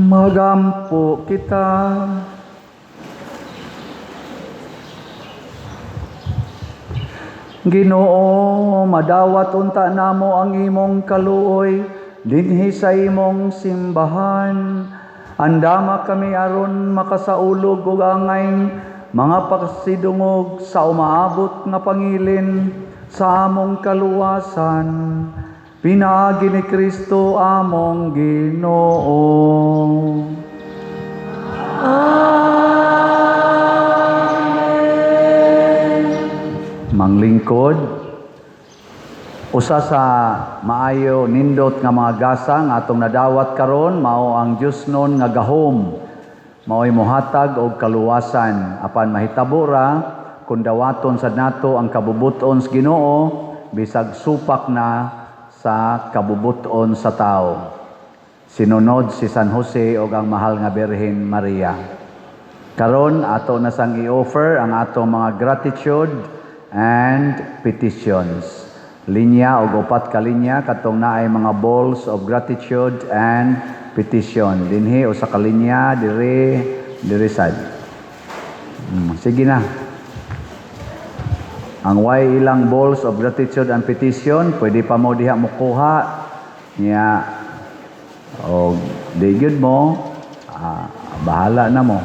Magampo kita. Ginoo, madawat unta namo ang imong kaluoy dinhi sa imong simbahan. Andama kami aron makasaulog og angay mga pagsidungog sa umaabot nga pangilin sa among kaluwasan. Pinaagi ni Kristo among Ginoo. Amen. Manglingkod, usa sa maayo nindot nga mga gasa nga atong nadawat karon mao ang Diosnon nga gahom, mao'y mohatag og kaluwasan. Apan mahitabo ra kung dawaton sad nato ang kabubut-on sa Ginoo, bisag supak na sa kabubut-on sa tao. Sinunod si San Jose ug ang mahal nga Birhen Maria. Karon ato na sang i-offer ang atong mga gratitude and petitions. Linya og upat ka linya katong naay mga balls of gratitude and petition. Dinhi usa ka linya, diri diri sad. Sige na. Ang way ilang balls of gratitude and petition, pwede pa mo diha mokuha niya o di gyud mo, bahala na mo.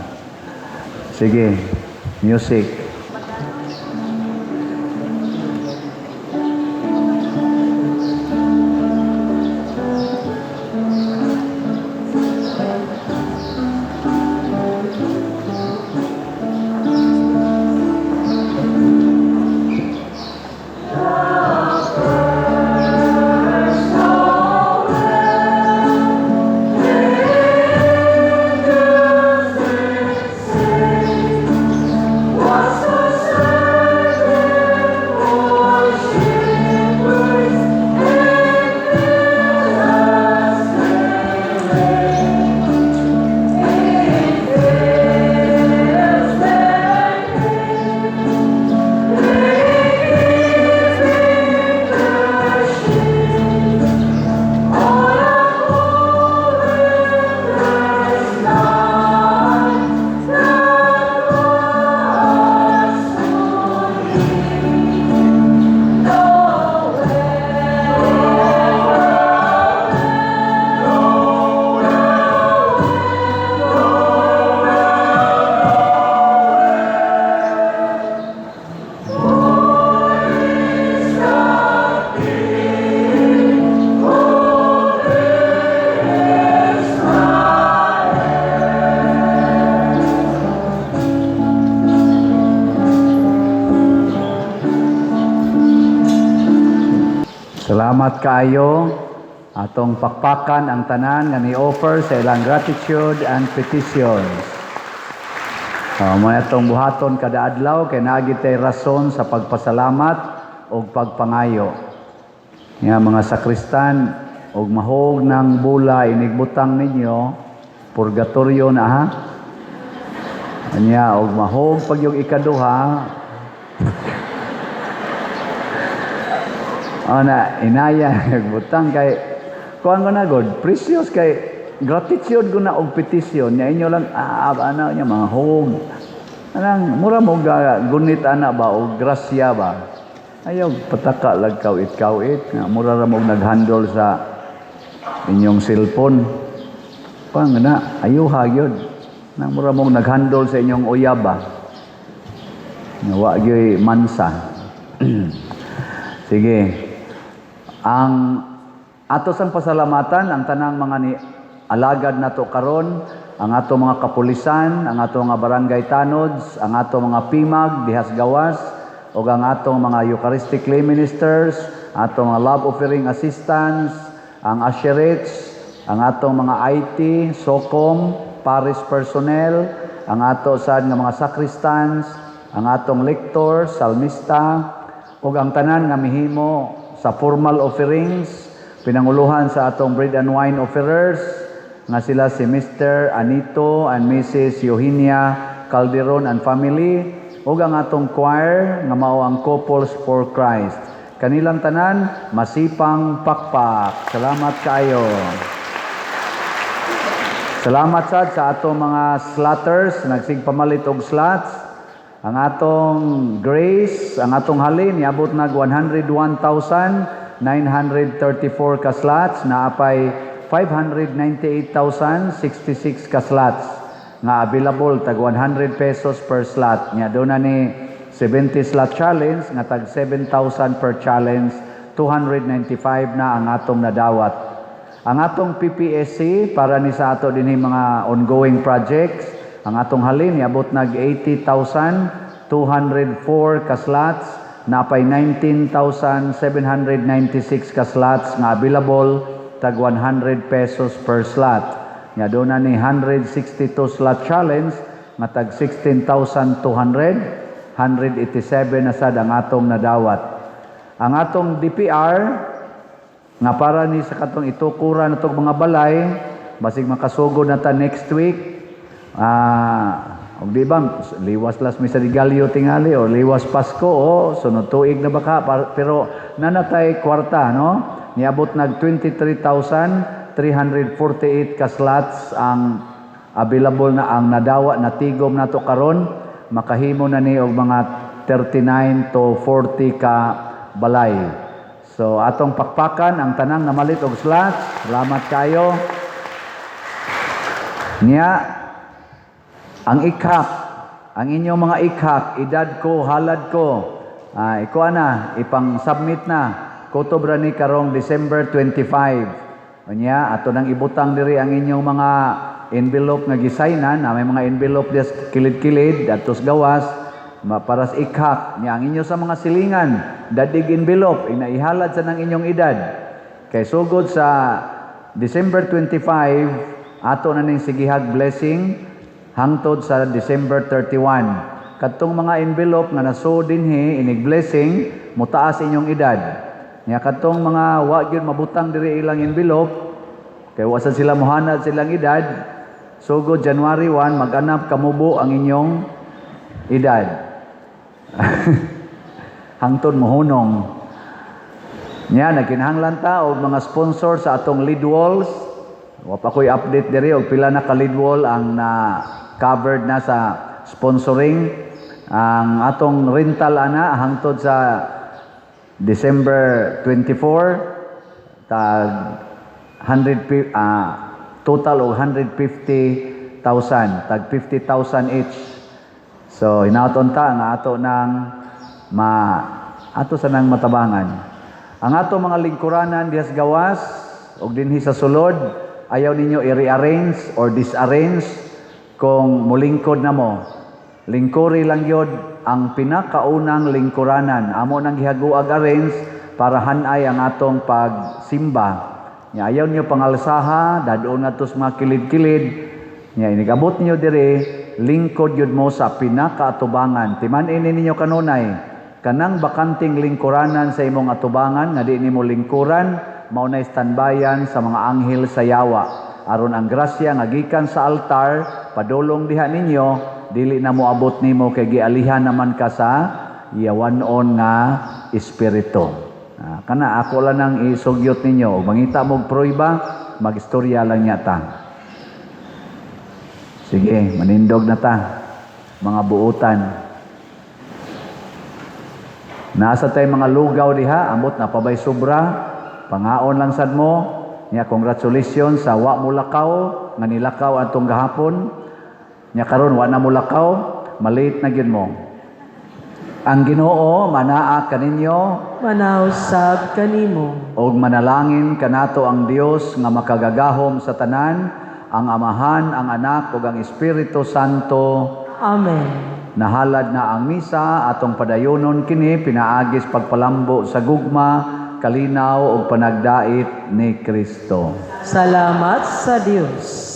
Sige, music. Salamat kaayo. Atong pakpakan ang tanan nga ni-offer sa ilang gratitude and petitions. Mao atong buhaton kada adlaw kay naa gyud tay rason sa pagpasalamat ug pagpangayo. Nga mga sakristan og mahog ng bula inigbutang ninyo, purgatorio na ha. Anya og mahog pag yung ikaduha, ana inaya nagbutang kay kuan ko na god precious kay gratitude ko na og petition nya inyo lang ana nya mga hog anang mura mo gunit ana ba og grasya ba, ayaw pataka lag kawit kawit nga mura ra mo naghandle sa inyong cellphone pang na ayuha gyud nang mura mo naghandle sa inyong uyab ba nga wa gyud mansa. Sige. Ang ato sang pasalamatan ang tanang mga ni alagad nato karon, ang ato mga kapulisan, ang ato mga barangay tanods, ang ato mga pimag dihas gawas, ug ang atong mga Eucharistic lay ministers, atong mga love offering assistants, ang usherates, ang atong mga IT, SOCOM, parish personnel, ang ato sad nga mga sacristans, ang atong lector, salmista, ug ang tanan nga mihimo sa formal offerings, pinanguluhan sa atong bread and wine offerers nga sila si Mr. Anito and Mrs. Eugenia Calderon and family, ug ang atong choir nga mao ang Couples for Christ. Kanilang tanan masipang pakpak. Salamat kaayo. Salamat sad sa atong mga slotters, nagsigpamalit og slots. Ang atong grace, ang atong halin, niabot nag 101,934 ka slots, naapay 598,066 ka slots nga available, tag 100 pesos per slot. Nya doon na ni 70 slot challenge nga tag 7,000 per challenge, 295 na ang atong nadawat. Ang atong PPSC para ni sa ato dinhi mga ongoing projects, ang atong halin niabot nag 80,204 ka slots, napay 19,796 ka slots nga available, tag 100 pesos per slot. Nga doon na ni 162 slot challenge nga tag 16,200, 187 na sad ang atong nadawat. Ang atong DPR nga para ni sa katong itukuran natong mga balay, basig makasugod na ta next week. Og di ba liwas las misa de Gallo tingali or liwas Pasko o sunod tuig na baka, pero nanatay kwarta, no? Niabot nag 23,348 ka slots ang available na ang nadawa na tigom nato karon. Makahimo na ni og mga 39 to 40 ka balay. So atong pakpakan ang tanang namalit og slots. Salamat kayo. Niya ang ikhak, ang inyong mga ikhak, edad ko, halad ko. Ikuha na, ipang-submit na. Kutob ra ni karong December 25. Unya, ato nang ibutang diri ang inyong mga envelope nga gisignan, na may mga envelope diya sa kilid-kilid adto sa gawas para sa ikhak. Nya ang inyo sa mga silingan, dadig envelope, inaihalad sa nang inyong edad. Kay sugod sa December 25, ato na ning sigihag blessing hangtod sa December 31. Kadtong mga envelope nga nasuod dinhi inig blessing, motaas inyong edad. Nya kadtong mga wa gyud mabutang diri ilang envelope kay wa sad sila mohanad silang edad, sugod January 1 maganap kamubo ang inyong edad. Hangtod mohunong. Nya nagkinahanglan ta og mga sponsor sa atong lead walls. Wa pa ko'y update diri og pila na ka lead wall ang na covered na sa sponsoring. Ang atong rental ana hangtod sa December 24, tag 100 total og 150,000, tag 50,000 each. So hinaot ta nga ato nang ma ato sa nang matabangan. Ang ato mga lingkuranan dihas gawas og dinhi sa sulod, ayaw ninyo i-rearrange or disarrange kung mulingkod na mo. Lingkuri lang yod ang pinakaunang lingkuranan. Amo nang gihaguag arrange para hanay ang atong pagsimba. Nya ayaw niyo pangalsaha, dadon na sa mga kilid-kilid. Nya inigabot niyo diri, lingkod yud mo sa pinakaatubangan. Timan-in ninyo kanunay, kanang bakanting lingkuranan sa imong atubangan nga di nimo lingkuran, mao nay standbayan sa mga anghel sa yawa. Aron ang grasya nga gikan sa altar padulong diha ninyo, dili na moabot nimo kay gialihan naman ka sa yawanon nga espiritu. Kana ako lang nang isugyot ninyo. Ug mangita mo'g prueba, magistorya lang niya ta. Sige, manindog na ta. Mga buutan. Nasa tay mga lugaw diha, ambot na pabay sobra, pangaon lang sad mo. Nya congratulations sa wa mo lakaw, nga nilakaw atong gahapon. Nya karon wa na mo lakaw, malate na gyud mo. Ang Ginoo manaa kaninyo. Manausab kanimo. Og manalangin kanato ang Dios nga makagagahom sa tanan, ang Amahan, ang Anak ug ang Espiritu Santo. Amen. Nahalad na ang misa, atong padayonon kini pinaagis pagpalambo sa gugma, kalinaw ug panagdait ni Kristo. Salamat sa Dios.